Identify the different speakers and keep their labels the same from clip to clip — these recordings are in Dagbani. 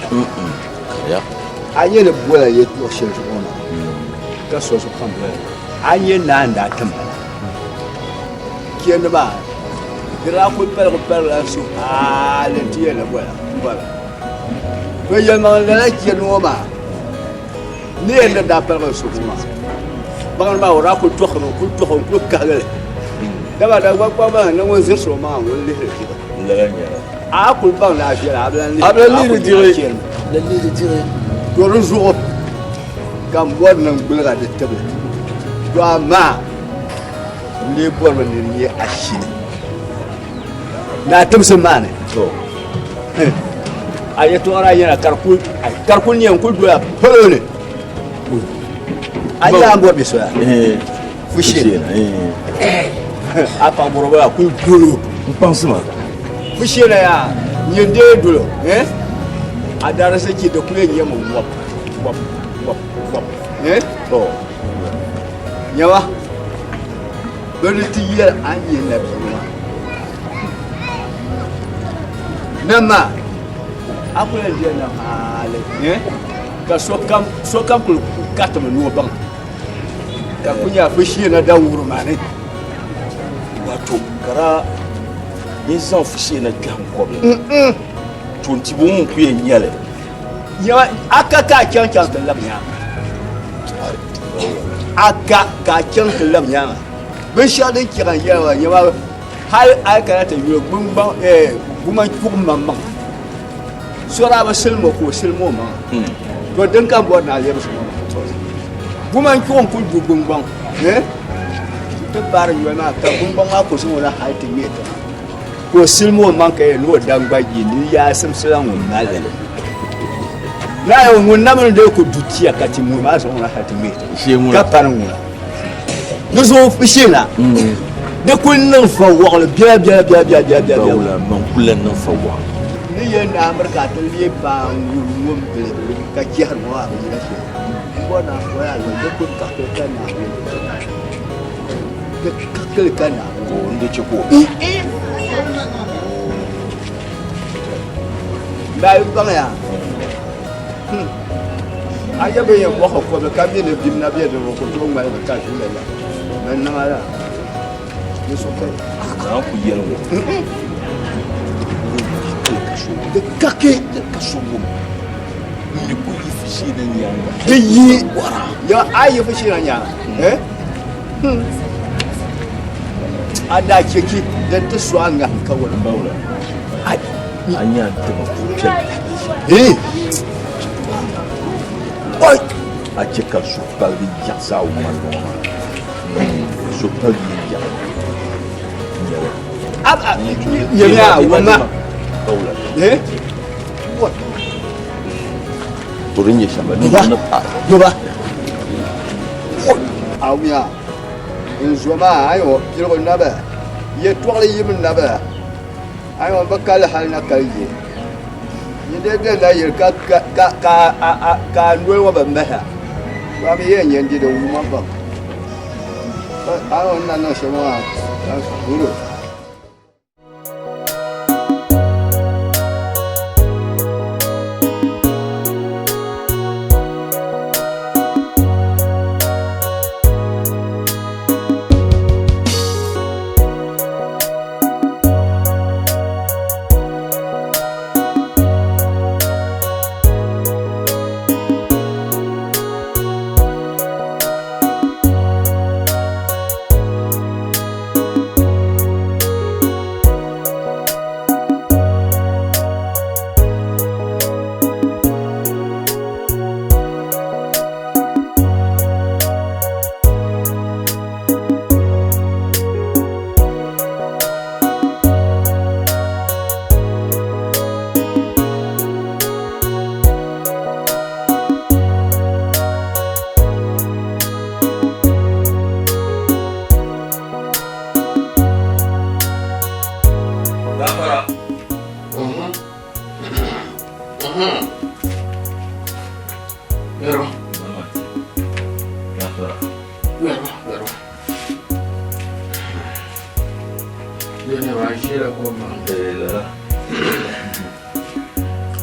Speaker 1: Kariya.
Speaker 2: A nyɛ ni bola yɛltɔɣ shɛli zuɣu ŋɔ maa ka so zuɣu ka n bola a nyɛ naa n-daa tim ma na. Chɛndi maa di daa kul paligi paligila n suhu hali nti yɛli ni bola m-bɔra. To yɛlimaŋli lala chɛndi ŋɔ maa ni yɛn ni daa paligi n suhu maa, baŋdi maa o daa kul tɔhirimi n-kul tɔhiri n-kul kahigi li. Dama Dagbaŋ maa ni ŋun zirisi o maŋa ŋun lihiri diɣi.
Speaker 1: Lala n-nyɛ li.
Speaker 2: A kul baŋ ni a viɛla, a bi lan
Speaker 1: A bi lan lihiri diɣi. Lan lihiri diɣi.
Speaker 2: To di zuɣu ka m bɔri ni n gbuliga di tibili. To amaa n lee bɔrimi ni di nyɛ ashili ni a timsim maa ni.
Speaker 1: To.
Speaker 2: A yɛtɔɣa daa nyɛla ka di kul nyɛ n kul dola palo ni. A nyɛla a ni bɔri bɛ soya? Fushee. A paɣa bɔrɔbɔrɔ a kul dolo.
Speaker 1: N kpaŋsi ma.
Speaker 2: Fushee na yaa nyin dee dolo. A daarisichi di kul yɛn nyɛmi wɔb wɔb wɔb wɔb.
Speaker 1: To.
Speaker 2: Nyama bɛ ni ti yɛli a ni nyɛ nabia maa. Nam maa a kul yɛn doli nam hali ka sokam kul karitimi ni o baŋ. Ka ku nya fushiina da wuri maa ni.
Speaker 1: Wato ka daa ni zaŋ fushiina kpɛhi n kɔbili. To n tibo ŋun ku yɛn nyɛli.
Speaker 2: Nyama a ka ka a chaŋ chaŋ ti labi nyaaŋa. A ka ka a chaŋ ti labi nyaaŋa. Binshɛɣu din chɛ ka n yɛli maa nyama hali a yi kana ti yuli gungbaŋ gumachuɣu maŋmaŋ. So daa bi silim o ka o silim o maŋa. To din ka n bɔri ni a lɛbisi ŋɔ maa. Gumachuɣu n-kuli du gungbaŋ nti paari yoli maa ka gungbaŋ maa ku zaŋ o na hali ti ŋme tiŋa. Ka o silim o maŋ ka yɛli ni o daŋ gba yi ni yaasimsila ŋun mali li. Naayɔ ŋun na mini lee ku du tia ka ti ŋun maa zaŋ o na hali ti ŋme tiŋa ka pani ŋuna. Di zuɣu shee na di kuli niŋ fa waɣili biɛla biɛla biɛla biɛla biɛla biɛla.
Speaker 1: Bawula man kuli lahi niŋ fa waɣili.
Speaker 2: Ni yɛli ni Amirika ti leei baa ŋun ŋun bili ka chɛhiri ŋɔ maa bi yina shɛli. M bɔri ni a kɔya a yɛli di kuli kakili ka Naawuni. Di kakili ka Naawuni.
Speaker 1: Ka o n-di chɛ ka o.
Speaker 2: N daa yi baŋya. A yɛ bɛ yɛn bɔhi kɔbili ka mi ni bim na bɛ di ku tooi ŋmaligi ka ʒi lala bɛ niŋ a la di so ka
Speaker 1: Naa ku yɛli ŋɔ
Speaker 2: di kaki
Speaker 1: di ka so ŋɔ n ni ku yi fishee na nyaaŋa
Speaker 2: di yi ya a yi fishee na nyaaŋa eh a daa cheki din ti so a ŋahim ka wala
Speaker 1: bawla a nya tiba ku piɛlli
Speaker 2: eh
Speaker 1: Oi! A chɛ ka suhupaligi yaɣis a ŋmani ŋɔ maa. Suhupaligi yi yaɣi nyɛli.
Speaker 2: Nyɛmiya wumma. Eh?
Speaker 1: To din nyɛ shɛm
Speaker 2: Duba. Duba. Awumiya n zo maa ayo piligu naba yɛtɔɣili yim naba ayo bi kali hali na kali yi. Yi dee be nayili ka ka a noli ŋɔ bi maha, to a mi yɛn nyɛ n-di di wuma pam. A ni na niŋ shɛm maa, that's good.
Speaker 1: Gafara.
Speaker 3: Yɛrima.
Speaker 1: Gafara.
Speaker 3: Yɛrima, yɛrima. Yɛrima, a ʒiɛla kom maa.
Speaker 1: Eh, lala.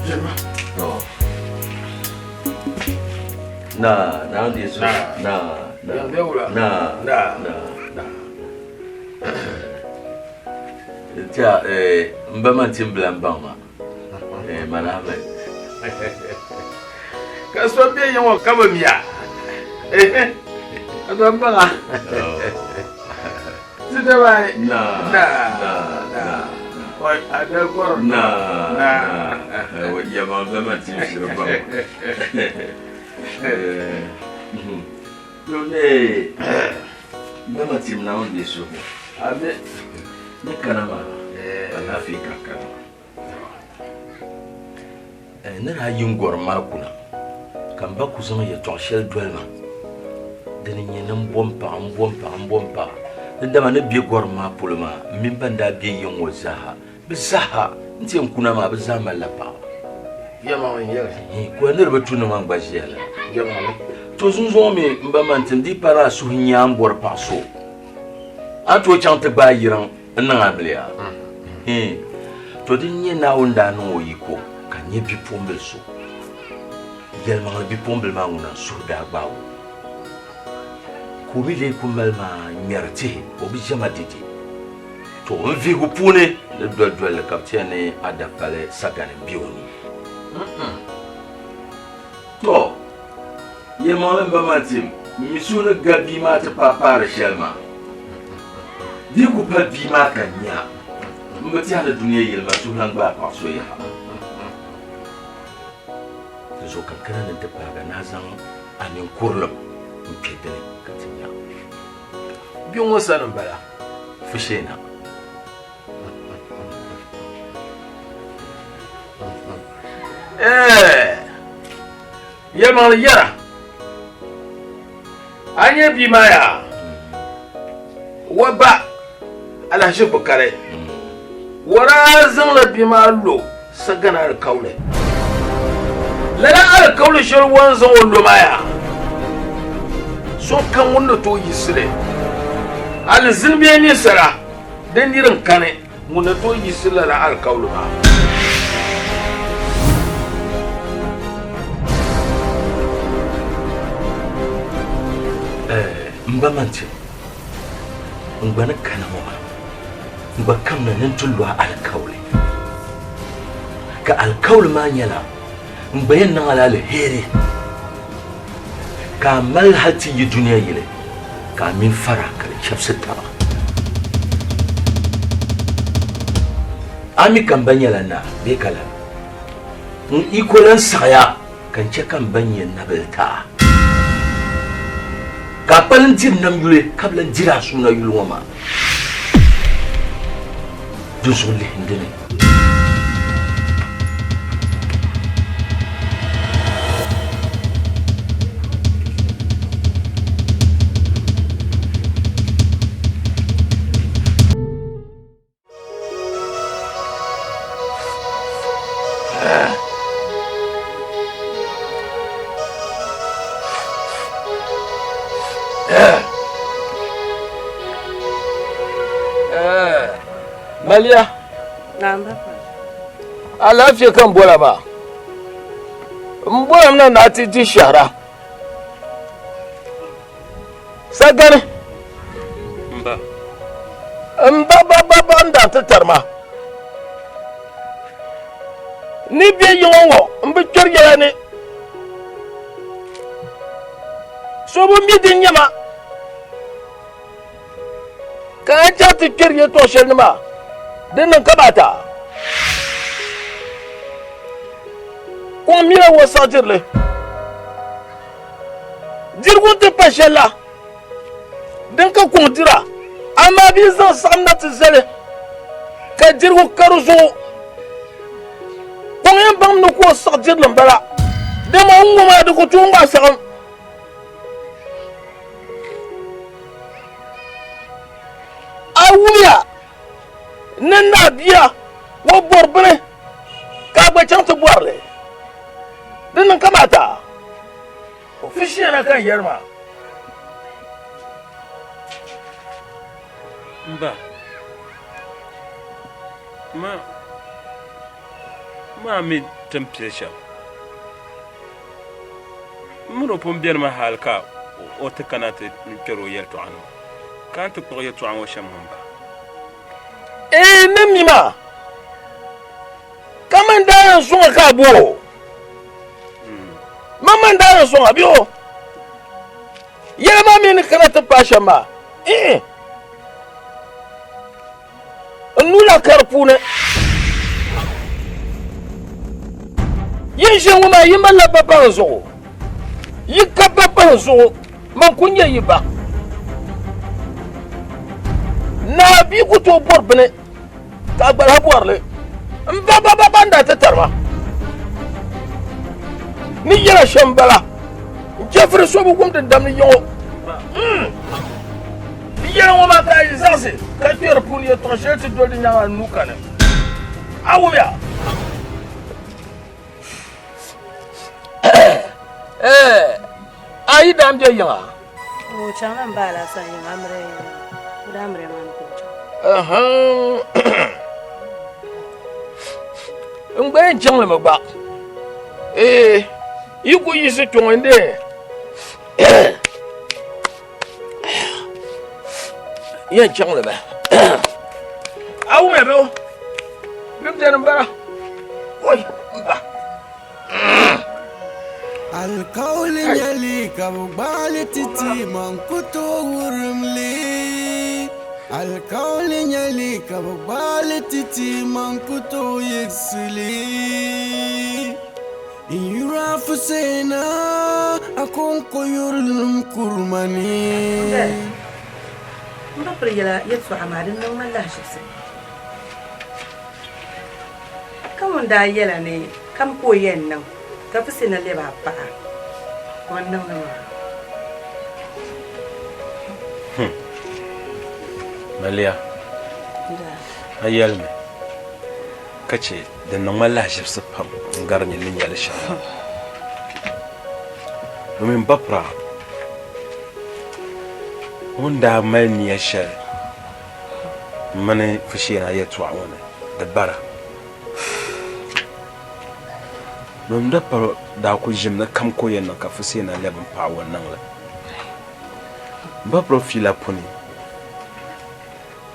Speaker 3: Yɛrima.
Speaker 1: To. Na, Naawuni deei suhu.
Speaker 3: Na.
Speaker 1: Na, na.
Speaker 3: Yiŋ be wula?
Speaker 1: Na,
Speaker 3: Na.
Speaker 1: na.
Speaker 3: Na.
Speaker 1: Tiya, m ba man tim bila m-baŋ ma. Man Ahmed.
Speaker 3: Ka so be yiŋ ŋɔ ka bi mi a. Ka so m-baŋ a. Ti daba ayi.
Speaker 1: Na.
Speaker 3: Na.
Speaker 1: Na.
Speaker 3: Na. Oi, a da gɔri.
Speaker 1: Na.
Speaker 3: Na.
Speaker 1: Na. Yɛlimaŋli m ba man tim shiri baŋ ma. M ba man tim Naawuni deei suhigu.
Speaker 3: Ami.
Speaker 1: Ni kana maa, alaafee ka n kana maa. Ni daa yi n gɔrim maa kuna, ka m ba ku zaŋ yɛtɔɣ shɛli doli ma, dini n-nyɛ ni m bo m paɣa, m bo m paɣa, m bo m paɣa. Di dama ni be gɔrim maa polo maa, m mini ban daa be yiŋ ŋɔ zaaha, bɛ zaaha n-ti yɛn kuna maa, bɛ zaa malila paɣaba.
Speaker 3: Yɛlimaŋli n-yɛli.
Speaker 1: Ka ni di bi tu ni man gba ʒiya lala.
Speaker 3: Yɛlimaŋli.
Speaker 1: To zunzuŋɔ mi m ba man tim di pa ni a suhu nya m bɔri paɣ so, a ni tooi chaŋ ti gbaai yiriŋ n-niŋ amiliya. To din nyɛ Naawuni daa niŋ o yiko ka nyɛ bipuɣimbil so, yɛlimaŋli bipuɣimbil maa ŋuna n-suhu daa gbaag o, ka o mi lee ku mali ma ŋmɛri tihi, o bi ʒe ma dɛde. To n vihigu puuni ni dolidolli ka bɛ ti yɛn ni a dapali sagani be o ni. To, yɛlimaŋli m ba Matim, m mi suhu ni ga bia maa ti paai paari shɛli maa. Di yi ku pali bia maa ka n nya, m bi tɛhi ni dunia yili ma suhu lan gbaai paɣ so yaha. Di zuɣu ka n kana ni n ti paagi a ni a zaŋ a ninkurilim n-kpe di ni ka ti nya.
Speaker 3: Bia ŋɔ sani m-bala.
Speaker 1: Fusheena.
Speaker 3: Yɛlimaŋli yɛra, a nyɛ bia maa yaa, wa ba alahichi bi kali. Wa daa zaŋla bia maa lo sagana alikauli. Lala alikauli shɛli wa ni zaŋ o lo maa yaa, sokam ŋun ni tooi yiɣisi li, alizini bee ninsala. Di nir n-kani ŋun ni tooi yiɣisi lala alikauli maa.
Speaker 1: M ba Manti, n gba ni kana ŋɔ maa, n gba kamina ni n ti lo a alikauli. Ka alikauli maa nyɛla n gba yɛn niŋ a la aliheri ka a mali hal ti yi dunia yili, ka a mini fara ka di chɛbisi taba. A mi ka m ba nyɛla naa bee ka lan? N yiko lan saɣiya ka n chɛ ka m ba nyɛ nabil taa, ka a kpalim diri nam yuli ka bi lan diri a suuna yuli ŋɔ maa. Dinzuɣu lihi n dini.
Speaker 3: Maliya.
Speaker 4: Naam papa.
Speaker 3: Alaafee ka n bola maa. N bolami na ni a ti di shɛhira. Sagani.
Speaker 5: M ba.
Speaker 3: M ba ba ba ba n daa ti tari ma. Ni bɛ yiŋɔ ŋɔ n bi kpɛri yɛla ni. So bi mi din nyɛ ma. Ka a chaŋ ti kpɛri yɛtɔɣ shɛli ni maa, di niŋ kamaata. Kuŋ mila o saɣidirili. Dirigu nti pa shɛli la, din ka kuŋ dira, amaa bɛ yi zaŋ saɣim na ti zali, ka dirigu ka di zuɣu, kuŋ yɛn baŋmi ni ka o saɣi dirili m-bala, dama o ni ŋɔ maa di ku tooi ŋmaai saɣim. A wumya ni naa bia o bɔri bini ka a gba chaŋ ti bɔri li, di niŋ kamaata. Fishiana ka n yɛri maa.
Speaker 5: M ba, ma, ma mi tin pili shɛm. M mini o pun benimi hal ka o ti kana ti kpɛr o yɛltɔɣa ni ka a ni ti kpuɣi yɛltɔɣa ŋɔ shɛm ŋɔ m-ba.
Speaker 3: Ee, ni mi maa, kaman daa yɛn sɔŋ a ka a bo o. Maŋmaŋ daa yɛn sɔŋ a bɛ o. Yɛla maa mi ni kana ti paai shɛm maa, iin, n nuu la ka di puuni. Yi ni ʒiya ŋɔ maa, yi malila ba pahi n zuɣu. Yi ka ba pahi n zuɣu, man ku nyɛ yi ba. Naa bia ku tooi bɔri bini ka a gba lahi bɔri li. N ba ba ba ba n daa ti tari ma. Ni yɛla shɛm m-bala. N chɛfiri so bi wumdi n damdi yiŋɔ. N yɛla ŋɔ maa ka a yi zaɣisi ka kpe di puuni yɛtɔɣ shɛli ti doli di nyaaŋa n nuu kani. A wumya? A yi daa m-be yiŋa?
Speaker 4: O chaŋla m ba Alasan yiŋa, amire, o daa amire maa ni ka o chaŋ.
Speaker 3: N gba yɛn chaŋ li mi gba. Ee, yi ku yiɣisi kpe ŋɔ n-dee. Yɛn chaŋ li mi. A wumya bɛ o? Bim beni m-bala. Oi, m ba.
Speaker 6: Alikauli nyɛli ka bɛ gbaali ti ti man ku tooi wurim li. Alikauli nyɛli ka bɛ gbaali ti ti man ku tooi yiɣisi li. N yuri a Fuseena, a kɔŋko yurilim kuri ma ni.
Speaker 4: M ba piri yɛla yɛtɔɣa maa, di niŋ ma lahiʒibisi. Ka ŋun daa yɛla ni kam ka o yɛn niŋ ka Fusena lɛbi a paɣa, o ni niŋ li maa.
Speaker 5: Maliya, a yɛlimi ka chɛ din niŋ ma lahiʒibisi pam n-gari nyini ni nya li shɛm maa. Domin m ba pira ŋun daa mali nia shɛli M mini Fusheena yɛltɔɣa ŋɔ ni di bara. Bɛ mi pari daa kuli ʒimi ni kam ka o yɛn niŋ ka Fusheena lɛbi m paɣa o niŋ li. M ba piri fiila puni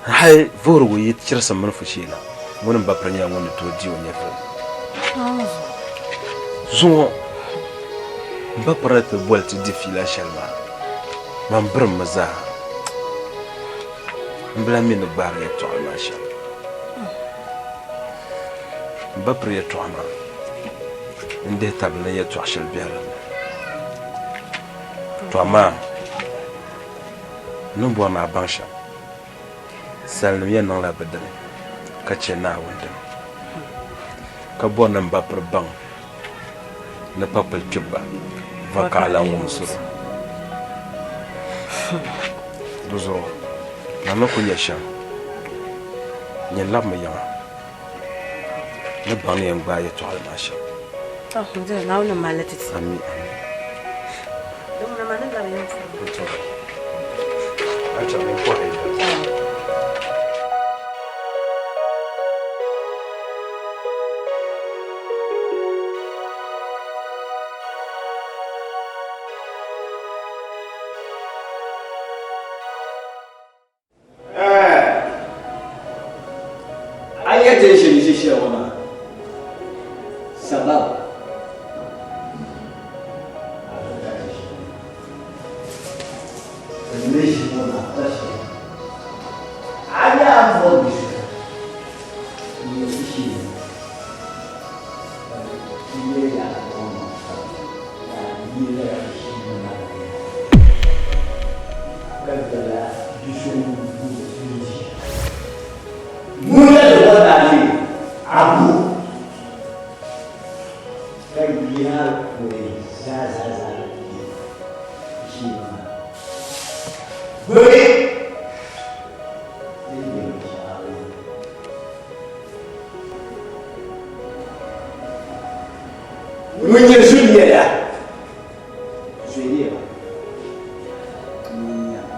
Speaker 5: hali vuhirigu yi chirisi m mini Fusheena, ŋuni m ba piri nyɛla ŋun ni tooi di o nyɛvili. Zuŋɔ m ba piri ni ti boli ti di fiila shɛli maa, man birimmi zaa. M bi lahi mi ni gbaari yɛltɔɣili maa shɛm. M ba piri yɛltɔɣa maa n-dihi tabili ni yɛltɔɣ shɛli be di ni. To amaa n ni bɔri ni a baŋ shɛm, salinim yɛn niŋla bɛ dini ka chɛ Naawuni dini, ka bɔri ni m ba piri baŋ ni kpakpali kpibu gba vakaɣila ŋumsir o. Di zuɣu man ni kul nya shɛm, nyin labimi yiŋa ni baŋ ni yɛn gbaai yɛtɔɣili maa shɛm. Ami, ami. A chaŋ ni n kɔhi yi dali.
Speaker 2: A yɛ ti ʒini ʒi shɛli ŋɔ maa sababu n ni ʒi ŋɔ maa pa shɛli a yɛ a bɔbi Ŋun nyɛ zuliya la, zuliya maa, ŋun nyɛ ka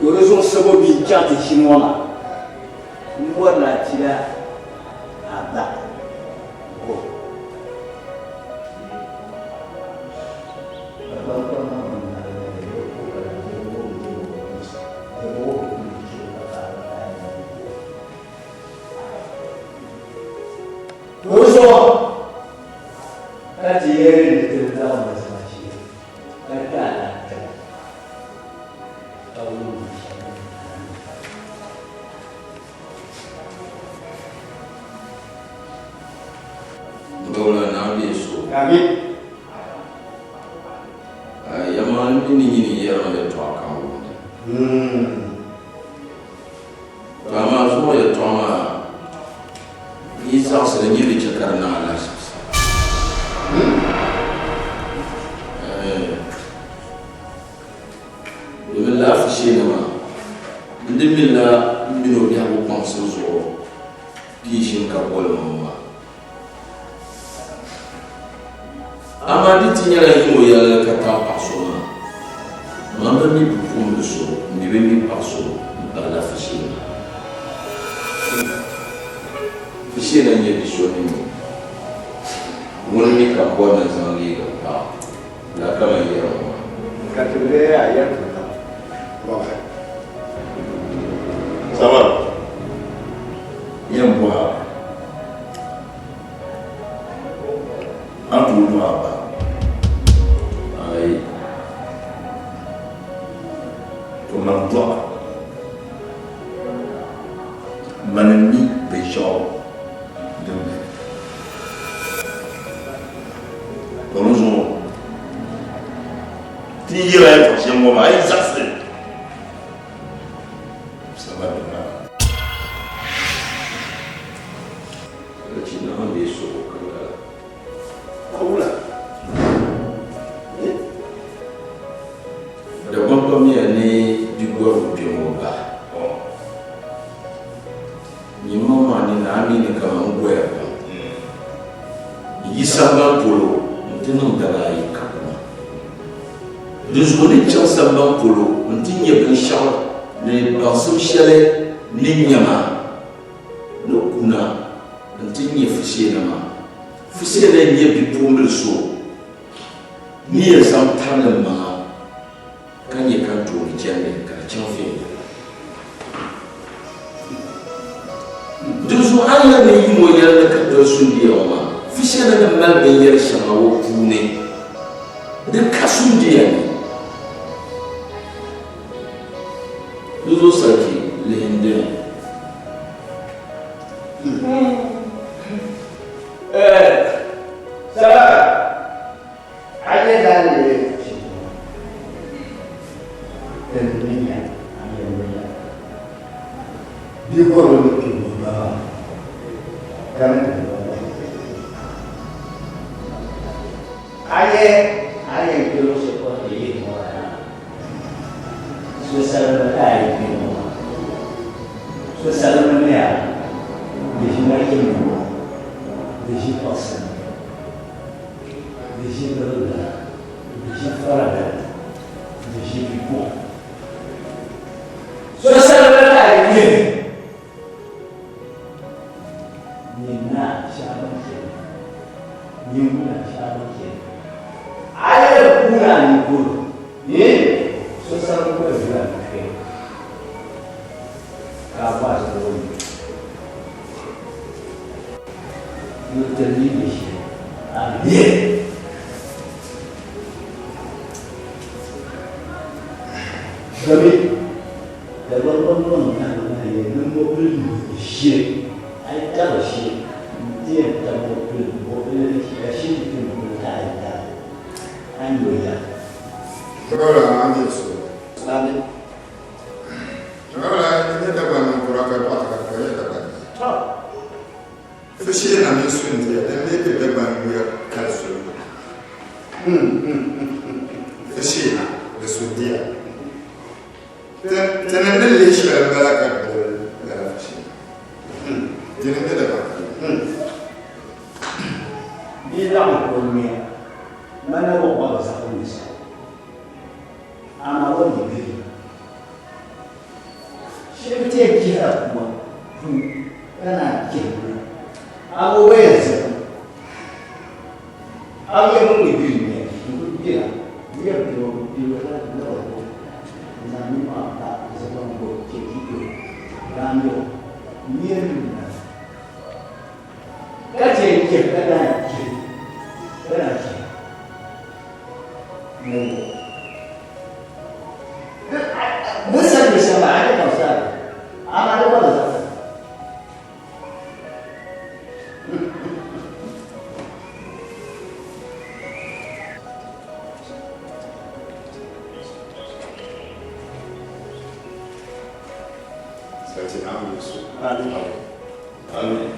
Speaker 2: o di zuɣu sabo bia n-chaŋ ti ʒini ŋɔ maa, m bɔri ni a tila a ba go. Ka ti yɛli ni ti laɣim zama shee ka ti a lahi tiri ka wum binshɛli din kana ni ka.
Speaker 1: Gawula naa bee so.
Speaker 2: Amin.
Speaker 1: Yɛlimaŋli mi ni nyini yɛrimi yɛltɔɣa kam wumdi. To amaa zuŋɔ yɛltɔɣa maa yi zaɣisi li nyɛ di chɛ ka di niŋ alahiziba. Domin laɣifu sheeni maa, n di minila m mini o biɛhigu kpaŋsibu zuɣu pii ʒini ka boli ma ŋɔ maa. Amaa di ti nyɛla yi ŋɔ yɛlli ka taɣi paɣ so maa, man bi mi bipuɣimbil so m mi bi mi paɣ so m-pahila Fusheena. Fusheena n-nyɛ bi so ni mi ŋuni mi ka m bɔri ni n zaŋ leegi m paɣa la kaman yɛri ŋɔ maa.
Speaker 2: Ka ti lee a yɛri ti tab, Bɔɣi.
Speaker 7: Sama, yɛn bɔhi a, a ni tooi dɔɣi a ba?
Speaker 1: Aai.
Speaker 7: To man dɔɣi mani m-mi binshɛɣu din be. To ni zuŋɔ ti ni yɛl a yɛtɔɣ shɛli ŋɔ maa, a yi zaɣisi li, sama di maa.
Speaker 1: Ka chi naɣ bee suhu ka lala.
Speaker 7: Ka wula?
Speaker 1: Dagbaŋ kpamiya ni di gɔrigu kpɛm o ba. Nyini maŋmaŋ ni naa mi ni kaman n goya pam. Yi samban polo nti niŋ daba ayi ka kuma. Dinzuɣu ni chaŋ samban polo nti nya binshɛɣu ni baŋsim shɛli ni nya maa ni kuna nti nya Fuseena maa. Fuseena n-nyɛ bipuɣimbil so ni yɛn zaŋ tabili m maŋa ka nyɛ ka n tooni chandi ka di chaŋ viɛnyɛla. Dinzuɣu a ni yɛli ni yi ŋɔ yɛli ni ka doli sundiya ŋɔ maa, Fuseena ni mali binyɛr shɛŋa o puuni di ka sundiya ni. Dinzuɣu sariki lihi n dini.
Speaker 7: Sarati Naawuni ni so. Amin.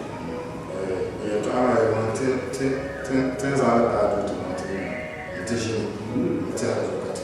Speaker 7: Yɛltɔɣa maa yɛli ti ti ti ti ni zaŋ li paai duu ti niŋ ti n-ti ʒini n-tɛha zuɣu ka ti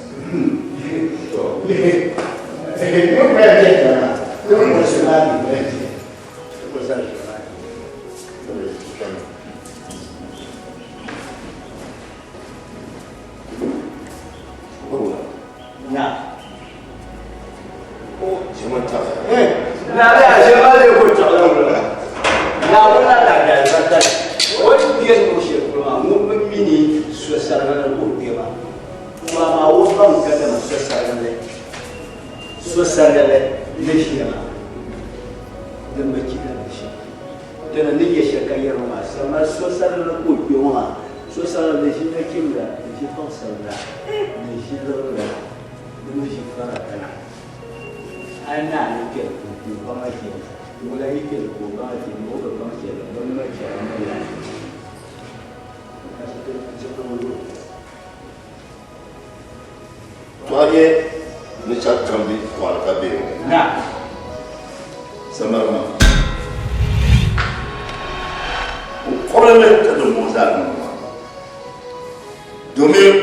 Speaker 8: To a nyɛ ni chɛ kambi kɔɣili ka be o samari maa. O kɔbili mi ka dimbɔŋɔ zaa niŋ maa domin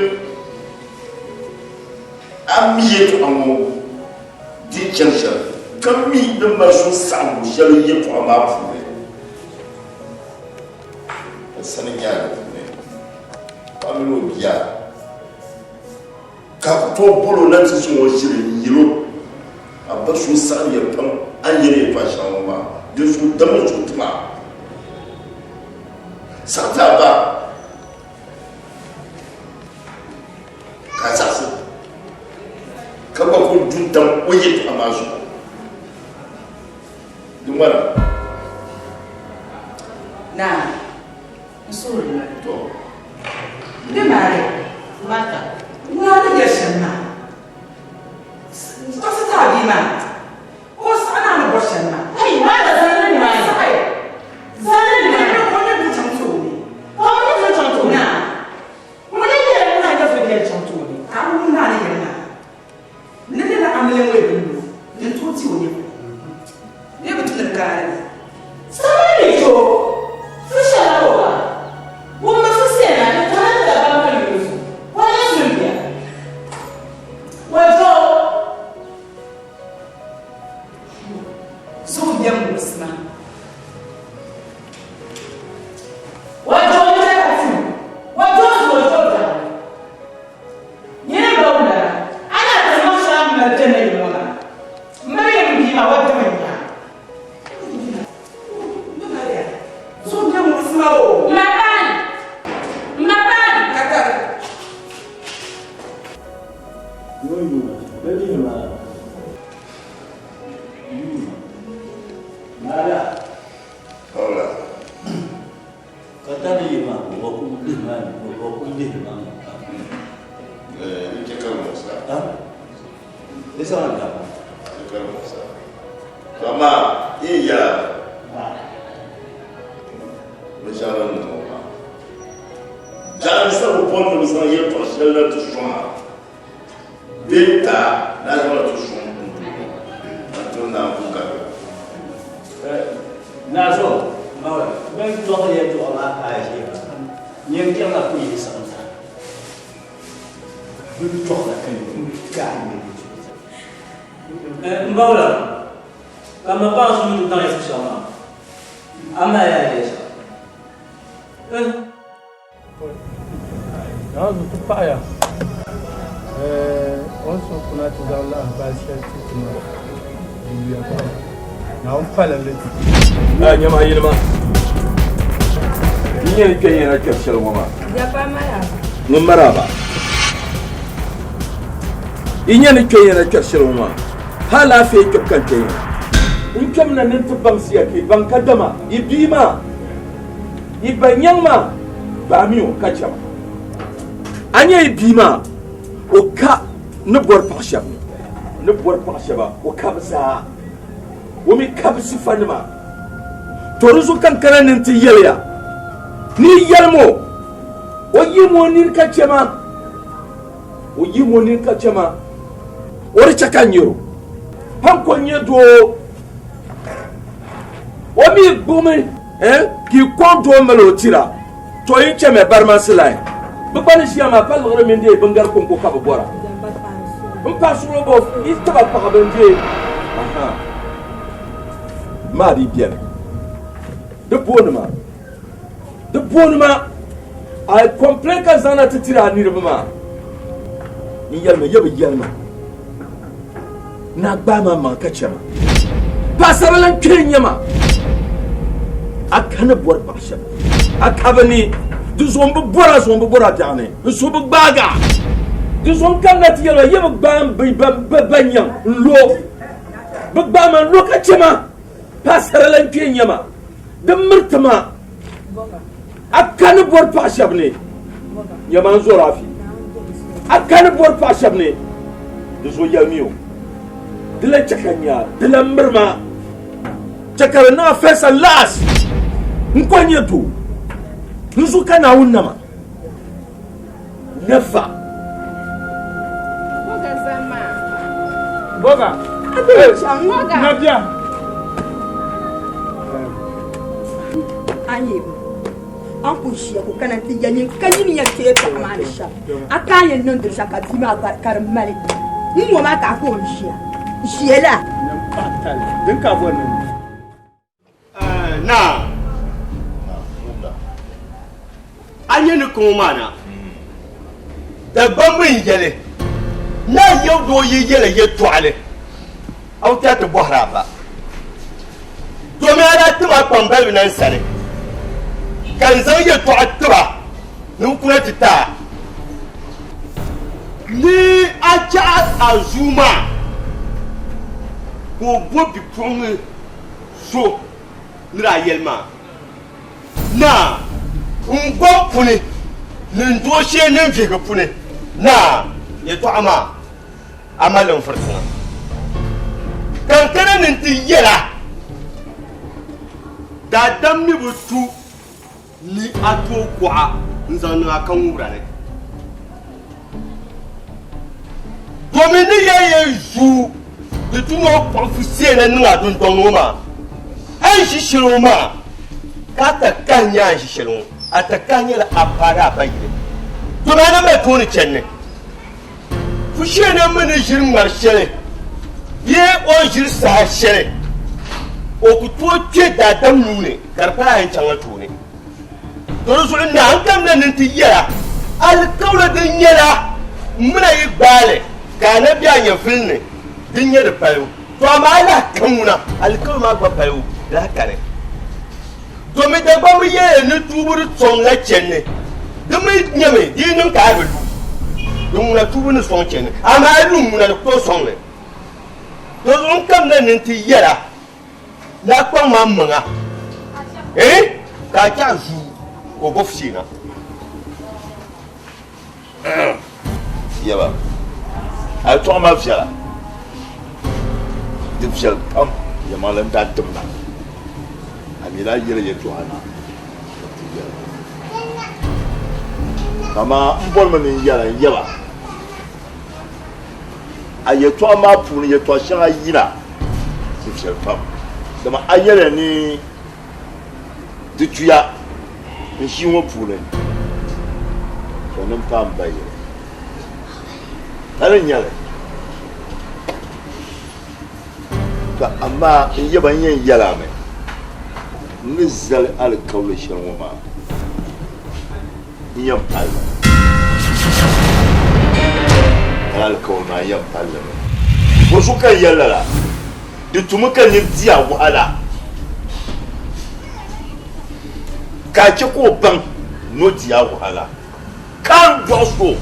Speaker 8: a mi yɛtɔɣa ŋɔ di chaŋ shɛli ka mi ni mali suhusaɣiŋgu shɛli yɛtɔɣa maa puuni. Ka sani nyɛ a di puuni paɣa mini o bia ka bɛ tooi bol o na ti zaŋ o ʒili n-yɛl o, A ba suhusaɣiŋya pam a ni yɛli yɛtɔɣ shɛŋa ŋɔ maa, dinzuɣu dam o zuɣu ti ma. Saɣiti a ba ka a zaɣisi ka gba kul du n-tam o yɛtɔɣa maa zuɣu. Di ŋmana.
Speaker 4: Naa, n suhuri ni. To. Di maali. Mata. Naa ni yɛli shɛm maa. N tɔɣisi ti a bia maa. Ka o saɣi naa ni bɔri shɛm maa. Ai, Mata zani ni maa. Saɣi. Zani ni maa. Ka o nyɛ bia chaŋ tooni. Ka o nyɛ bia chaŋ tooni. Naa. Ŋuni n-yɛli ni naa nyɛ bia chaŋ tooni? Ka a bi wum naa ni yɛli maa. Ni lala amiliya ŋɔ yi bi lu, di ni tooi ti o nyɛvuli. Bee bi tumdi kaari ni.
Speaker 9: Samani ni cho fu shɛla o ba, wummi fu sena ni tana ti Dagbaŋ ka yuli fu, wa nyɛ zuliya. Wa jo.
Speaker 4: Zuɣu biɛm muɣisima.
Speaker 9: Wa jo n-je ka tim, wa jo zuɣu jo daɣu. Nyini m ba wulana, a ni a ti niŋ shɛli m mali kpe na yili ŋɔ maa, m ba yɛli m bia maa, wa dimi n-nya. M ba paani! M ba paani!
Speaker 2: Ka tani yi maa o ku lihi maa ni o ku lihi maa ni ka
Speaker 8: N chɛ ka muɣisa.
Speaker 2: Ha? Di saŋa n daa.
Speaker 8: Chɛ ka muɣisa. To amaa yi yi yɛla binshɛɣu din niŋ ŋɔ maa, daɣiri sabi bɔri ni bɛ zaŋ yɛltɔɣ shɛli na ti sɔŋ a bee n-ti a ni a zaŋ li ti sɔŋ n duu ŋɔ, a ni tooi naai gu ka di.
Speaker 2: Naa zo, bɛ ni tɔɣi yɛltɔɣa maa paai ʒiya maa, nyin kpɛma ku yihi siɣim zaa. Bɛ ni tɔɣila ka yi gahi ŋmɛ bɛ zuɣu zaa.
Speaker 10: M ba wula, ka m ma paɣa so mi ti daŋ ya shɛm maa, a mali ya yɛli shɛm.
Speaker 11: Naawuni ti paɣiya o ni suhu kuna ti zaŋ lahabali shɛli ti ti maa di yuya pam. Naawuni pali li ti.
Speaker 1: A nyama yili maa. N nyɛ ni kpɛ yɛna kpɛri shɛli ŋɔ maa. Ŋun maraba. Yi nyɛ ni kpɛ yɛna kpɛri shɛli ŋɔ maa. Ha alaafee kpɛbu ka n kpɛ yɛna. N kpɛmina ni n ti baŋsiya ka yi baŋ kadama yi bia maa Yi ba nyaŋ maa baami o ka chɛ ma. A nya yi bia maa o ka ni bɔri paɣ shɛba ni ni bɔri paɣ shɛba o ka bɛ zaa. O mi ka bɛ sifanima. To di zuɣu ka n kana ni n ti yɛli ya. Ni yɛlim o, o yihim o nini ka chɛ ma, o yihim o nini ka chɛ ma, o di chɛ ka n nyar o. Pa n-ko n-nyɛ doo, o mi gbuɣimi ka yi kɔŋ doo mali o tira, tɔ yin chɛmiya barimansi lahi. Bɛ gba ni ʒiya maa pa liɣiri mini deei bingari kɔŋko ka bɛ bɔra. M paɣa suɣulo bɔ yi tiba paɣiba n-deei ahan maa di beni. Di booni ma, di booni ma, a complain ka zaŋna ti tiri a niriba maa. N yɛlima, ya bi yɛlima ni a gbaai ma maŋ ka chɛ ma. Paɣasara lan kpee n-nyɛ ma. A ka ni bɔri paɣa shɛba, a ka bi ni. Di zuɣu m bi bɔri a zuɣu m bi bɔri a biɛɣu ni. N suhu bi gbaag a. Di zuɣu n kanna ti yɛli ba, ya bi gbaai m ba nyaŋ n-lo. Bɛ gbaai ma n-lo ka chɛ ma. Paɣasara lan kpee n-nyɛ ma. Di miri ti ma. A ka ni bɔri paɣa shɛba ni, nyama n zɔri afi. A ka ni bɔri paɣa shɛba ni, di zuɣu yɛlimi o. Di lan chɛ ka n nya, di lan miri ma. Chɛ ka di niŋ a first and last. N ko nyɛ doo. N zuɣu ka Naawuni nama. Never.
Speaker 12: Boga zama.
Speaker 11: Boga.
Speaker 12: Boga.
Speaker 11: Nabia.
Speaker 13: An yi an ku ʒiya ku kana ti ya nyin ka nyini yɛn kpee paɣa maa ni shɛm a ka a yɛn niŋdiri shɛm ka bia maa gba ka di mali n ŋɔ maa ka a ka o ni ʒiya ʒiya la.
Speaker 11: Din ka bɔri ni
Speaker 14: Naa, a nyɛ ni kuŋ maa na, Dagbamba n-yɛli, Naa Yawdoo yi yɛli yɛltɔɣili, a bi tɛri ti bɔhiri a ba. Domi a daa tim a kpambaliba na n sani, ka n zaŋ yɛltɔɣa ti ba ni bɛ kuna ti ti a. Ni a chɛ a zuu maa ka o bo bipuɣiŋ so ni daa yɛli maa, Naa, n gom puni ni n dooshee ni n vihigu puni, naa, yɛtɔɣa maa, a mali li n-firi tiŋa. Ka n kana ni n ti yɛl a, daadam mi bi tu ni a tooi kuɣa n-zaŋ niŋ a kaŋubira ni. Domi ni ya yɛn zuui di tu ni o kpuɣi Fuseena niŋ a dundɔŋ ni ŋɔ maa, a ni ʒi shɛli ŋɔ maa ka a takahi nyɛ a ni ʒi shɛli ŋɔ, a takahi nyɛla a paagi a ba yili. Domi a na mali tooni chani ni Fuseena mi ni ʒiri ŋmari shɛli bee o ni ʒiri saha shɛli, o ku tooi kpe daadam nuu ni ka di pala a yɛn chaŋla tooni. To di zuɣu naa n kamina ni nti yɛl a alikauli din nyɛla m min a yi gbaai li ka a na be a nyɛvili ni din nyɛ di palibu. To amaa a lahi ka ŋuna alikauli maa gba palibu lahi kani. Domi Dagbamba yɛliya ni tuubu di sɔŋ la chani di mi nyɛmi di yi niŋ ka a bi lu di ŋuna tuubu ni sɔŋ chani amaa a yi lu ŋuna di ku tooi sɔŋ li. To zuɣu n kamina ni nti yɛl a Ni a kpaŋ maa maŋa, eh, ka a chɛ a zuu ka o bo fuseena.
Speaker 8: Yaba, a yɛtɔɣa maa viɛla, di viɛli pam. Yɛlimaŋli n-daa tim na, a mi daa yɛli yɛtɔɣa na ka ti yɛli. Amaa m bɔrimi ni n yɛli n yaba, a yɛtɔɣa maa puuni yɛtɔɣ shɛŋa yina di viɛli pam, dama a yɛliya ni di tuya n ʒii ŋɔ puuni ka ni m paai m ba yili. Hali n-nyɛ li. To amaa n yaba n yɛn yɛl a mi, n ni zali alikauli shɛli ŋɔ maa. N yɛn pali li mi. Lala alikauli maa n yɛn pali li mi. Bɔzuɣu ka n yɛli lala? Di tumi ka nir di a wahala ka a chɛ ka o baŋ ni o di a wahala, ka a ni dɔɣi so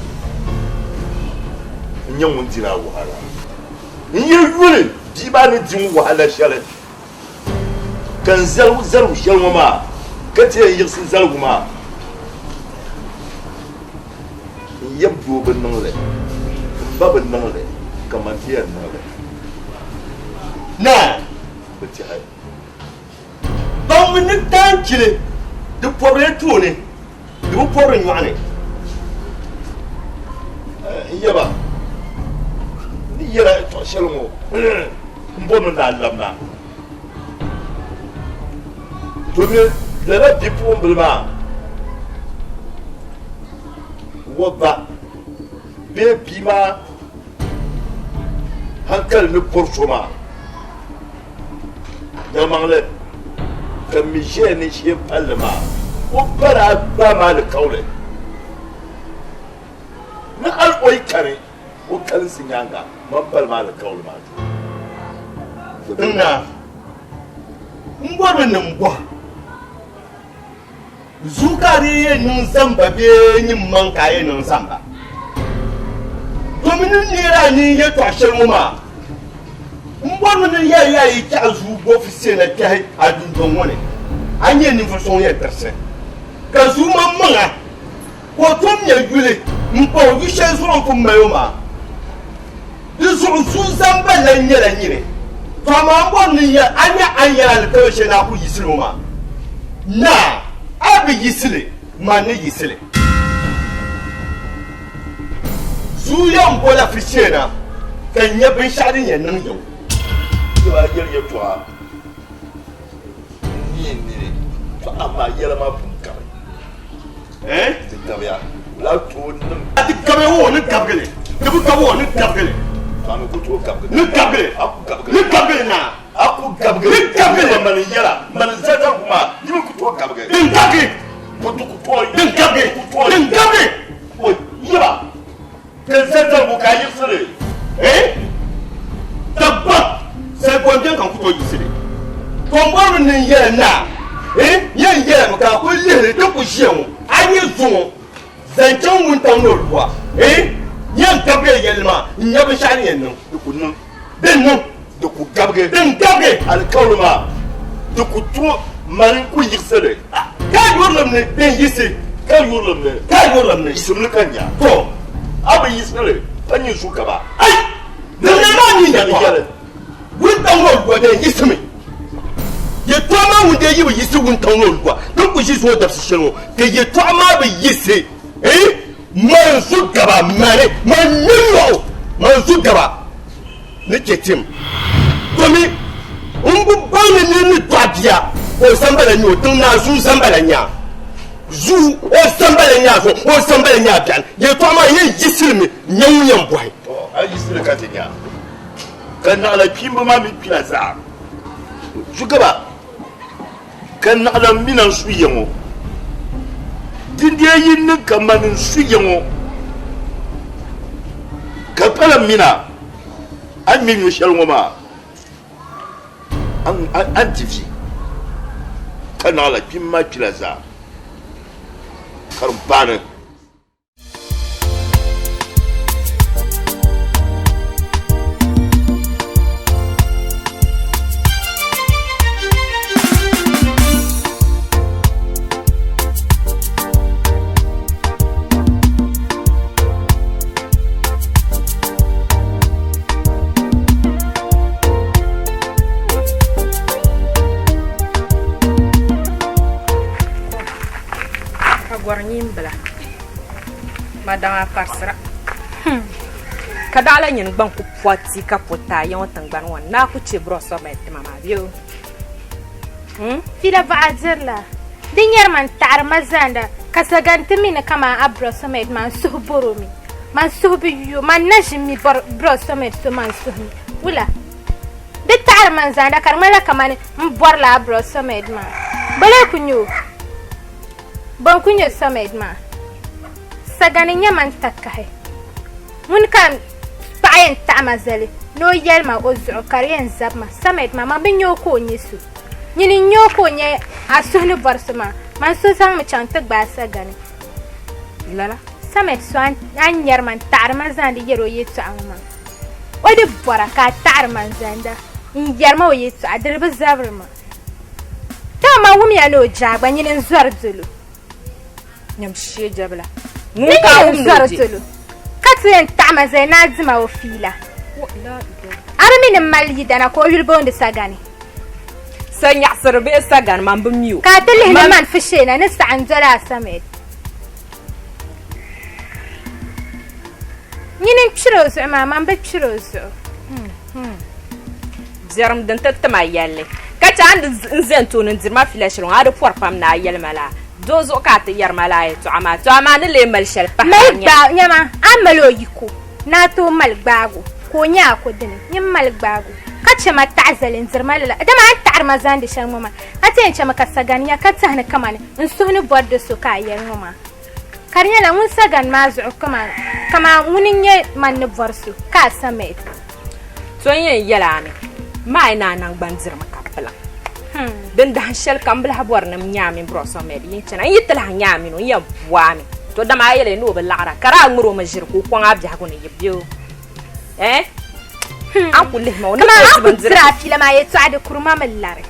Speaker 8: n-nyɛ ŋun diri a wahala. N yi yuli bia maa ni di n wahala shɛli Ka n zali zaligu shɛli ŋɔ maa, ka ti yɛn yiɣisi zaligu maa, n yab doo bi niŋ li, m ba bi niŋ li, ka man ti yɛn niŋ li.
Speaker 14: Naa
Speaker 8: Bi tɛhi.
Speaker 14: Baŋmi ni taanchili. Di pɔbirila tooni, di bi pɔbiri nyɔɣu ni.
Speaker 8: N yaba, n ni yɛl a yɛtɔɣ shɛli ŋɔ, m bɔrimi ni a labina. Domin lala bipuɣimbila maa o ba bee bia maa hankali ni bɔri so maa, yɛlimaŋli ka m mi ʒiya ni ʒiɛ palli maa, o ba daa gbaai ma alikauli ni hal o yi kani o kalinsi nyaaŋa, man pali ma alikauli maa zuɣu.
Speaker 14: N naa, m bɔrimi ni m bɔhi Zuɣu ka a dii yɛn niŋ zamba bee nyin maŋ ka a yɛn niŋ zamba? Domin n neeri a nini yɛtɔɣ shɛli ŋɔ maa, m bɔrimi ni n yɛli ya yi chɛɣu zuɣu bɔfisi na kpɛhi a dundɔŋ ŋɔ ni, a ni nyɛ ninvuɣ so ŋun yɛn tirisi ka zuɣu maŋmaŋa ka o tom nya yuli m-pa o yu shɛli zuɣu n-pun mali o maa. Di zuɣu zuɣu zamba lan nyɛla nyini. To amaa m bɔri ni n yɛl a nya a ni yɛl alikauli shɛli ni a ku yiɣisi li ŋɔ maa. Naa, a bi yiɣisi li, man ni yiɣisi li. Zuɣu yɛn bola ficheena ka n nya binshɛɣu din yɛn niŋ ya ŋɔ.
Speaker 8: Ti a yɛli yɛtɔɣa n ni nini, to amaa yɛla maa pun gabi.
Speaker 14: Eh?
Speaker 8: Ti gabiya. Wula tooi niŋ.
Speaker 14: Ti gabiya o ni gabigili. Ti bi gabi o ni gabigili.
Speaker 8: To a mi ku tooi gabigili.
Speaker 14: Ni gabigili.
Speaker 8: A ku gabigili.
Speaker 14: Ni gabigili naa.
Speaker 8: A ku gabigili.
Speaker 14: Ni gabigili.
Speaker 8: Mani yɛla, mani zali zaligu maa, yi mi ku tooi gabigi.
Speaker 14: Din gabigi.
Speaker 8: Ku ti ku tooi.
Speaker 14: Din gabigi.
Speaker 8: Ku tooi.
Speaker 14: Din gabigi.
Speaker 8: O yɛba. Ka zali zaligu ka a yiɣisi li.
Speaker 14: Eh? Dabba zaligu n-beni ka n ku tooi yiɣisi li. To m bɔrimi ni n yɛli naa, eh? Yɛn yɛlimi ka a kul lihiri ti ku ʒiya ŋɔ, a nya zuŋɔ zaŋ chaŋ wuntaŋ ni o lua, eh? Yɛn gabigi yɛlli maa n-nya binshɛɣu ni yɛn niŋ.
Speaker 8: Di ku niŋ.
Speaker 14: Din niŋ.
Speaker 8: Di ku gabigi.
Speaker 14: Din gabigi.
Speaker 8: Alikauli maa, di ku tooi mani n-ku yiɣisi li.
Speaker 14: Ka yurilim ni din yiɣisi.
Speaker 8: Ka yurilim ni.
Speaker 14: Ka yurilim ni.
Speaker 8: Yiɣisim li ka nya.
Speaker 14: To.
Speaker 8: A bi yiɣisi li ka nyin su ka ba.
Speaker 14: Ai! Din lee maa mi yɛltɔɣa. Wuntaŋ ni o lua din yiɣisimi. Yɛltɔɣa maa ŋun dee yi bi yiɣisi wuntaŋ ni o lua, din ku ʒi zuŋɔ dabisi shɛli ŋɔ, ka yɛltɔɣa maa bi yiɣisi, eh, man zu gaba mani, man ŋme yɔɣu, man zu gaba ni chɛ tim. Domi n bi baŋ ni nir ni dɔɣi bia ka o zambala nya o tiŋ naa zuu zambala nya zuu o zambala nya zuŋ o zambala nya biɛɣuni yɛltɔɣa maa yɛn yiɣisirimi nya ŋun yɛn bɔhi.
Speaker 8: Tɔ! A yiɣisiri ka ti nya ka naɣila kpiimba maa mini kpina zaa zu gaba, ka naɣila mina n-su ya ŋɔ. Dindee yi niŋ ka mani n-su ya ŋɔ, ka pala mina a ni ŋme nyo shɛli ŋɔ maa, a ni ti vi, ka naɣila kpim maa kpila zaa ka di baani.
Speaker 15: Ka gɔri nyimbila ma daŋa karisira ka daɣila nyini gbaŋ ku pɔti ka pɔti a yiŋɔ tiŋgbani ŋɔ ni naa ku che burɔsɔmɛt tima maa bee o?
Speaker 12: Fiila baɣa dirila di nyɛri ma n-taɣiri ma zaanda ka sagani ti mi ni kaman a burɔsɔmɛt maa n suhu bɔr o mi. Man suhu bi yu o, man na ʒi mi burɔsɔmɛt so man suhu ni. Wula? Di taɣiri ma n-zaanda ka di ŋmanila kamani m bɔrila a burɔsɔmɛt maa. Bɔ lee ku nyɛ o? Bɔ n-ku nyɛ Sɔmɛd maa? Sagani n-nyɛ man takahi. Ŋuni ka m paɣa yɛn taɣi ma zali ni o yɛli ma o zuɣu ka di yɛn zabi ma? Sɔmɛd maa, man bi nya o ka o nyɛ so. Nyini n-nya o ka o nyɛ a suhu ni bɔri so maa. Man so zaŋmi chaŋ ti gbaai Sagani.
Speaker 15: Lala.
Speaker 12: Sɔmɛd so a ni nyari ma n-taɣiri ma zaandi yɛri o yɛtɔɣa ŋɔ maa, o di bɔra ka a taɣiri ma n-zaanda n-yɛri ma o yɛtɔɣa, di di bi zabiri ma. Dama wumya ni o jaa gba nyini n-zɔri dolo.
Speaker 15: Nyam shee jabila.
Speaker 12: Ni nyini n-zɔri dolo, ka ti yɛn taɣi ma zali ni a di ma o fiila. A bi mi ni m mali yidana ka o yuli booni Sagani.
Speaker 15: Sa nyaɣisiri bee sagani man bi mi o.
Speaker 12: Ka a ti lihi ni man Fusheena ni saɣi n-doli a Samed. Nyini n-kpiri o zuɣu maa, man bi kpiri o zuɣu.
Speaker 15: Biɛrim din ti ti ma yɛlli, ka chɛ a ni n ʒe n tooni n-diri ma fiila shɛli ŋɔ, a di pɔri pam ni a yɛli ma laa. Doo zuɣu ka a ti yɛri ma laa yɛtɔɣa maa, tɔ amaa ni lee mali shɛli pahi
Speaker 12: Mali
Speaker 15: a nya.
Speaker 12: gbaag, nyama, a ni mali o yiko ni a tooi mali gbaag o, ka o nyɛ a ko dini, nyin mali gbaag o, ka chɛ ma taɣi zali n-diri ma lala, dama a ni taɣiri ma zaandi shɛli ŋɔ maa, a ti yɛn chɛ mi ka sagani nya ka tɛhi ni kamani n suhu ni bɔri do so ka a yɛli ŋɔ maa. Ka di nyɛla ŋun sagani maa zuɣu kaman ŋuni n-nyɛ man ni bɔri so ka a Samed.
Speaker 15: So n-yɛn yɛl a mi, Maai ni a naŋgban dirimi ka piliŋ. Din dahin shɛli ka m bi lahi bɔri ni m nya a mini Bro Samed yin chana. N yi ti lahi nya a mini o, n yɛn bu a mi. To dama a yɛliya ni o bi laɣira, ka daa ŋmir o mi ʒiri ka o kɔŋ a biɛhigu ni yi be o. Eh? A ni ku lihi ma o ni
Speaker 12: Kaman
Speaker 15: tooi
Speaker 12: a
Speaker 15: di
Speaker 12: ku
Speaker 15: bindirigu.
Speaker 12: diri a fiila maa yɛtɔɣa di kuri ma mi lari.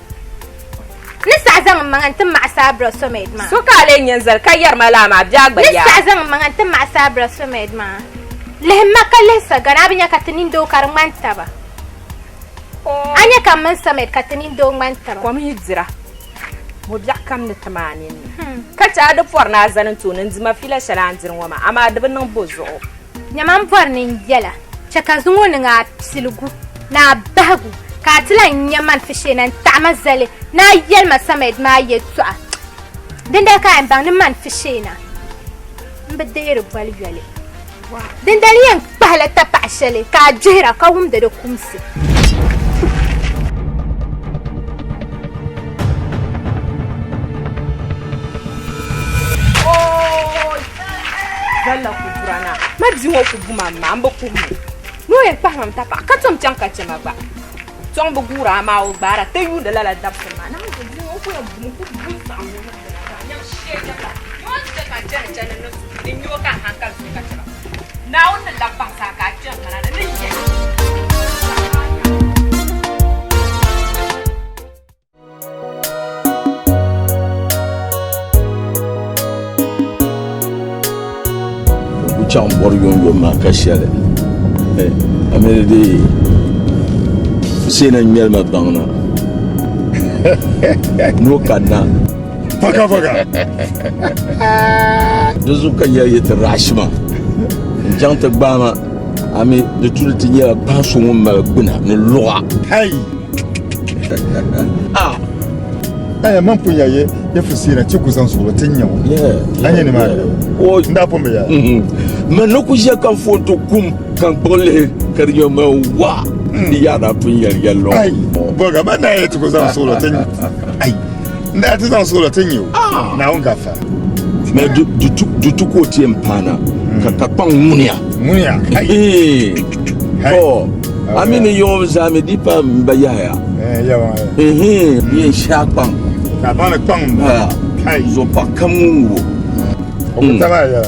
Speaker 12: Ni saɣi zaŋ m maŋa nti maɣisi a Brasomed maa.
Speaker 15: So ka a lee nya n-zali ka yɛri ma laa maa, bɛ a gba
Speaker 12: Ni
Speaker 15: yaa.
Speaker 12: saɣi zaŋ m maŋa nti maɣisi a Brasomed maa. Lihim ma ka lihi sagani, a bi nya ka ti nindoo ka di ŋmani taba. A nya ka m mini Samed ka ti nindoo ŋmani taba.
Speaker 15: Kom yi dira, mo biɛɣu kam ni ti ma a ninni. Ka chɛ a di pɔri ni a zani n tooni n-di ma fiila shɛli a ni diri ŋɔ maa, amaa di bi niŋ bo zuɣu.
Speaker 12: Nyama m bɔri ni n yɛla, chɛ ka zuŋɔ niŋ a piligu ni a bahigu, ka a ti lan nya man Fishee na n-taɣi ma zali ni a yɛli ma Samed maa yɛtɔɣa. Dindali ka a yɛn baŋ ni man Fishee na m-bi deeri boli yoli. Dindali yɛn kpahila tapaɣ shɛli ka a gbihira ka wumdi di kumsi.
Speaker 15: Zalla ku dura na ma bia ŋɔ ku bu ma maa n bi kuhi mi ni o yɛn kpahi ma tapaɣa ka tom chaŋ ka chɛ ma gba tɔŋ bi guura amaa o gbaara ti yuundi lala dabisili maa naa bia ŋɔ ku yɛn bumi ku bu saɣim o ni nyam shee nyɛla ni o ni chɛ ka n chani chani ni su ni nyɛ o ka n hankali zuɣu ka chɛ ba Naawuni ni labi baŋ saha ka a kpɛri mana ni ni yɛha.
Speaker 1: Ku chaŋ bɔri yomyom maa ka shɛli a mi di Fuseena ŋmɛli ma baŋ na ni o kanna.
Speaker 8: Paka paka.
Speaker 1: Di zuɣu ka yɛli yi ti rashi ma n chaŋ ti gbaai ma a mi di tuuli ti nyɛla paɣa so ŋun mali gbuna ni luɣa.
Speaker 8: Hai.
Speaker 1: Ah.
Speaker 7: Aya man pun ya ye ye Fuseena ti ku zaŋ suɣulo ti nya o. A nya nimaani. N daa pun bi ya.
Speaker 1: Man ni ku ʒiya ka n foon ti kum ka n kpuɣi lihi ka di nyɛ man wa di yaa daa pun yɛli yɛlli o.
Speaker 7: Ai bɔga man daa ye ti ku zaŋ suɣulo ti nya. Ai n daa ti zaŋ suɣulo ti nya o. Naawuni gaafara.
Speaker 1: Mɛ du tu ka o ti yɛn paana ka ka kpaŋ ŋuniya.
Speaker 7: Ŋuniya.
Speaker 1: Ai. To a mi ni yiŋɔ zaa mi di pa n ba yahaya. Ehe di yɛn shaa kpaŋ.
Speaker 7: Ka baŋ ni kpaŋ m
Speaker 1: ba. Zo pa kam ŋun wo.
Speaker 7: O ku taba ya.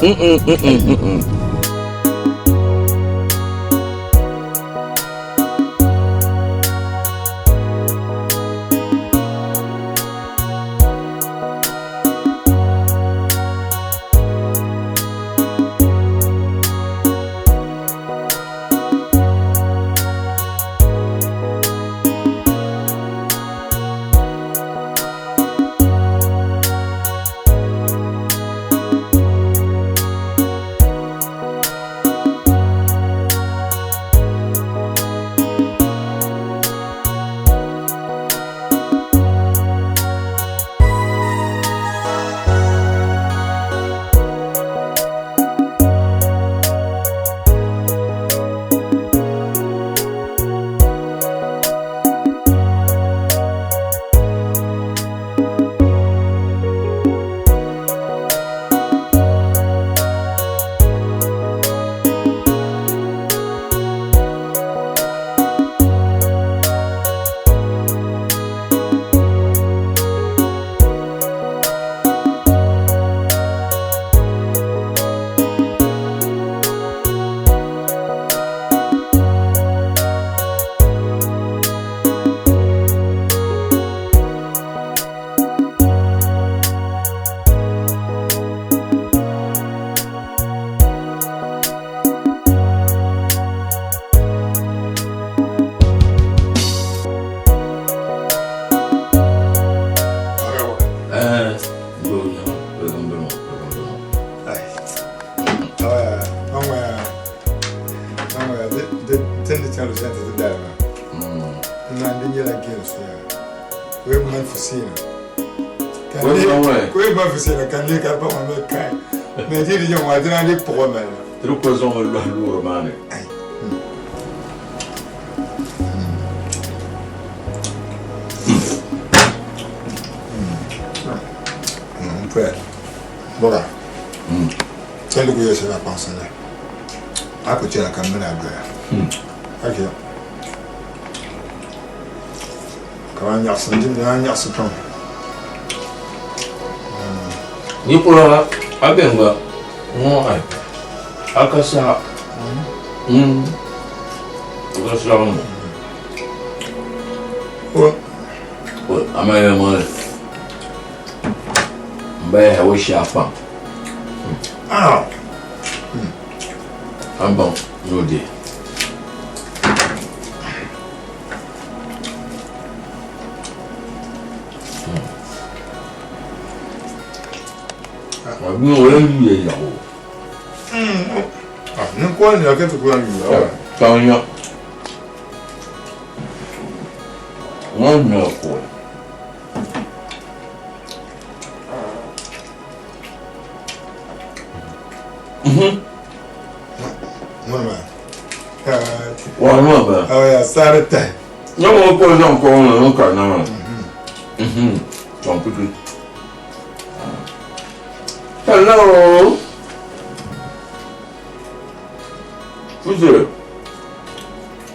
Speaker 7: gɛli soya ka o yɛn mali fuseena ka n ka o yɛn mali fuseena ka n leei ka di pa ŋɔ mali kai mɛ ti di jɛŋ maa dina leei kpuɣi mali na.
Speaker 1: Ti di kuli zaŋ o lɔhi loori maa ni.
Speaker 7: N poya bɔga chɛndi ku yɛli shɛli a kpaŋsi li a ku chɛla ka m mini a doya ka chɛ kamani nyaɣisi n dimdi a nyaɣisi pam.
Speaker 1: Ni kura a bɛn gba ŋɔ ai a ka saha ka saha ŋɔ amaa ya maa n ba ya o shia pam an baŋ ni o deei. Hello. Fuze.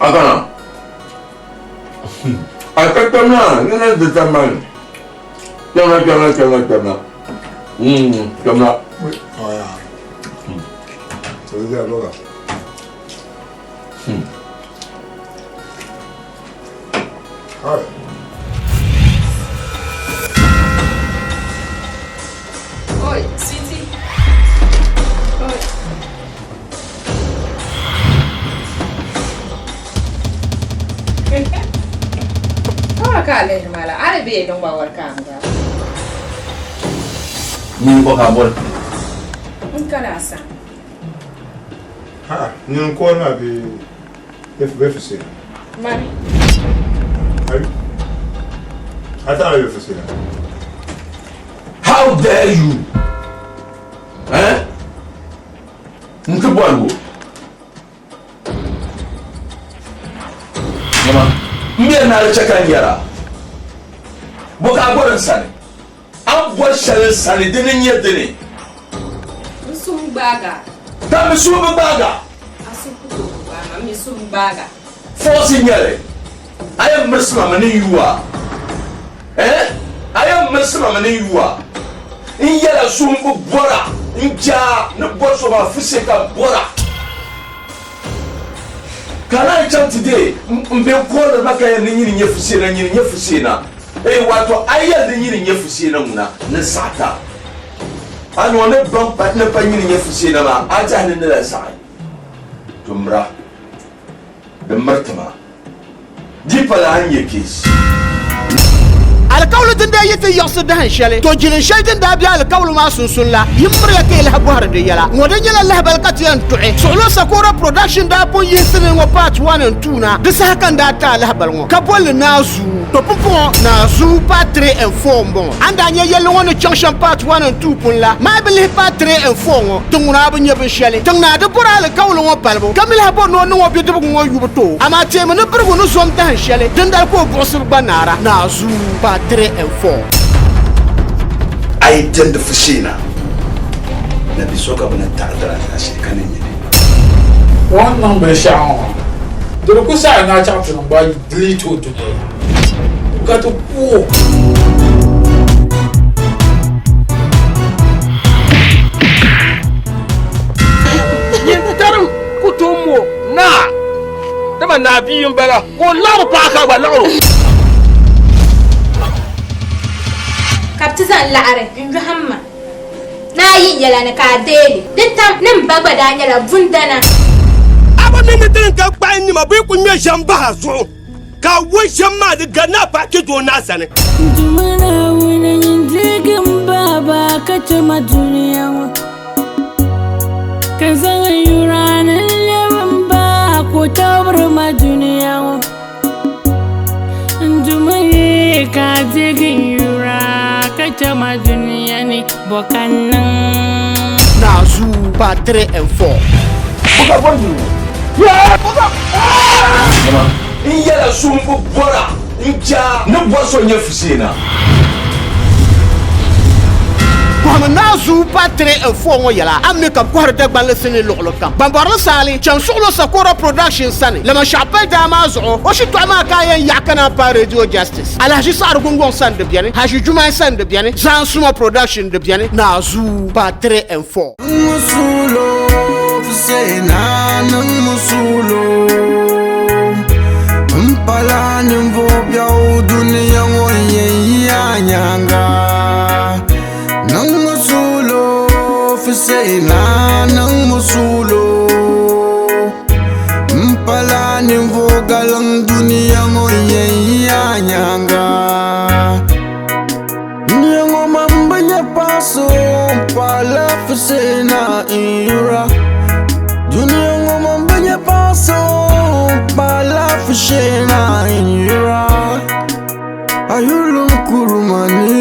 Speaker 1: Akana. Akatama, nene determine. Kpɛmna, kpɛmna, kpɛmna, kpɛmna. Kpɛmna.
Speaker 7: Oh yeah. So is that brother? All right.
Speaker 15: Oi, sweetie. Oi. Kawai ka lihi ma la, a ni be niŋ ba wari ka n gba.
Speaker 1: Nyini bɔ ka a bɔri?
Speaker 15: N kana a sani.
Speaker 7: Ha, nyini kɔri maa bee fuseena?
Speaker 15: Mani.
Speaker 7: Ayi. A taɣila bee fuseena?
Speaker 1: How dare you? Eh? N ti bɔrigu. Nyama, m mi ni a di chɛ ka n yɛra, bɔ ka a bɔri n sani? A ni bɔri shɛli n sani dini n-nyɛ dini?
Speaker 15: N suhu gbaaga.
Speaker 1: Ka mi suhu bi gbaaga.
Speaker 15: A suhu ku tooi bi gbaai ma, m mi suhu gbaaga.
Speaker 1: Fɔɔsi n-nyɛ li. A yɛn mirisi ma mi ni n yuua? Eh? A yɛn mirisi ma mi ni n yuua? N yɛla suhu bi bɔra, n jaa ni bɔri so maa fuse ka bɔra. Ka naan chaŋ ti deei m be kooliri ma ka yɛli ni nyini n-nyɛ Fuseena, nyini n-nyɛ Fuseena. Eei wato a yi yɛli ni nyini n-nyɛ Fuseena ŋuna ni saɣita. A noo ni baŋ pa ni pa nyini n-nyɛ Fuseena maa, a tɛhi ni ni lahi saɣi. To mira, di miri ti ma. Di pa lahi nyɛ case.
Speaker 16: Alikauli din daa yi ti yiɣisi dahin shɛli, to jilin shɛli din daa be alikauli maa sunsuuni la, yi miriya ka yi lahi bɔhiri di yɛla. Ŋɔ di nyɛla lahibali ka ti yɛn tuɣi. Suɣulo Sakora Production daa pun yihi sinii ŋɔ part 1 and 2 na, di saha ka n daa ti a lahibali ŋɔ ka boli li Naazuu. To pumpɔŋɔ Naazuu part 3 and 4 m-bɔŋɔ. A ni daa nya yɛlli ŋɔ ni chaŋ shɛm part 1 and 2 puni la, maa bi lihi part 3 and 4 ŋɔ. Ti ŋuna a bi nya binshɛli. Tiŋ naa di bɔri alikauli ŋɔ balibu, ka mi lahi bɔri ni o niŋ o bidibigi ŋɔ yubu ti o. Amaa teemi ni birigu ni zom dahin shɛli, dindali ka o buɣisibu gba naara. Naazuu, part 3 and 4.
Speaker 8: A yi jɛndi Fushina, na bi so ka bɛ ni taɣidira zaashee ka ni nyini.
Speaker 17: O ni niŋ binshɛɣu ŋɔ maa, di di ku saɣi ni a chaŋ ti niŋ gba delete o dunia ka ti ku o.
Speaker 3: Nyin tarim ku tooi mo naa, dama naa bia m-bala, ka o laɣiri paɣa ka a gba laɣir o.
Speaker 12: Ka bɛ ti zaŋ laɣiri n-yɔhim ma. Ni a yi yɛla ni ka a deei li. Di tam ni m ba gba daa nyɛla bundana.
Speaker 14: A bi mi ni dini ka kpahi nima bɛ yi ku ŋme ʒiɛm bahi a zuɣu, ka a wo ʒiɛm maa di gari ni a paɣi kpe doo naa sani.
Speaker 6: Duuma Naawuni nyin deegi m baaba ka chɛ ma dunia ŋɔ, ka zaŋ n yurani n-lɛbi m ba ka o tabiri ma dunia ŋɔ. N Duuma. Bɔ ka n niŋ?
Speaker 16: Naazuu part 3 and 4.
Speaker 1: Buka bɔri niriba. N yɛla sumbu bɔra n cha ni bɔri so nyɛ Fuseena.
Speaker 16: Kɔhimi naazuu part 3 and 4 ŋɔ yɛla a ni mi ka bɛ kɔhiri Dagbanli sinii luɣili kam. Ban bɔrili saali chaŋ Suɣulo Sakora Productions sani, Lamanshɛɣu pali daa maa zuɣu, o shitɔɣu maa ka a yɛn yaɣi ka naan paai Radio Justice. Alahaji Saɣiri Gungɔŋ sani di beni, Haji Jumai sani di beni, Zaan Suma Production di beni, Naazuu part 3 and 4.
Speaker 18: Musulo, Fusena, Musulo. Mpala ninvuɣ biɛɣu dunia ŋɔ yɛn yi a nyaaŋa. Niŋ musulo, Fusena, niŋ musulo. Mpala ninvuɣ galiŋ dunia ŋɔ yɛn yi a nyaaŋa. Dunia ŋɔ man bi nya paɣ so m-pala Fusena n-yura. Dunia ŋɔ man bi nya paɣ so m-pala Fusena n-yura. A yurilim kurima ni,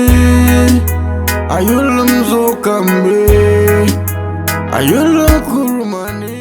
Speaker 18: a yurilim zuɣu ka m be. A yurilim kurima ni.